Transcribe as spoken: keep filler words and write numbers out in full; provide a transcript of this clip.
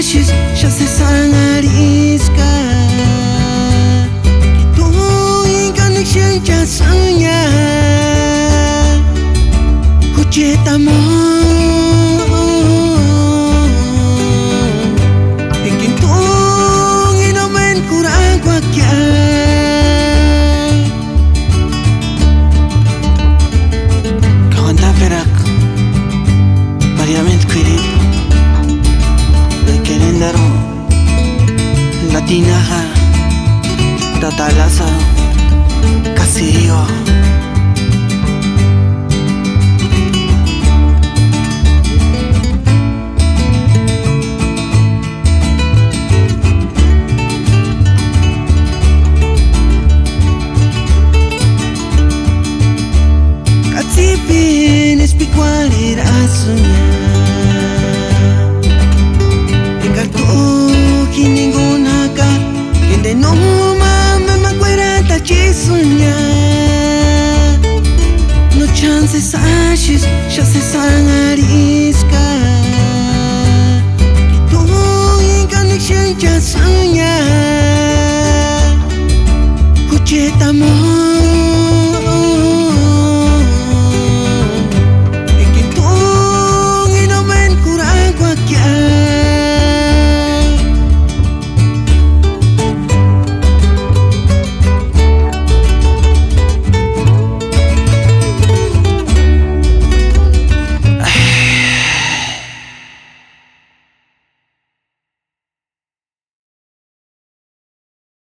Xáni sési arhiska, t'u enga enga xénhchasïnhia, jucheti amor, enga t'u enga no méni kurhanguakia. Ka uandaperakua María Mintku K'uiripu, de Querétaro, Latinaja, Tatalaza, Caserío. Ka tsípeni espikuarherasïnhia, engari t'u jinguni jaka, kénde nóma méni ma kueratachisïnhia. No ch'áni sési axisï, xáni sési arhiska, t'u enga enga xénhchasïnhia, jucheti amor.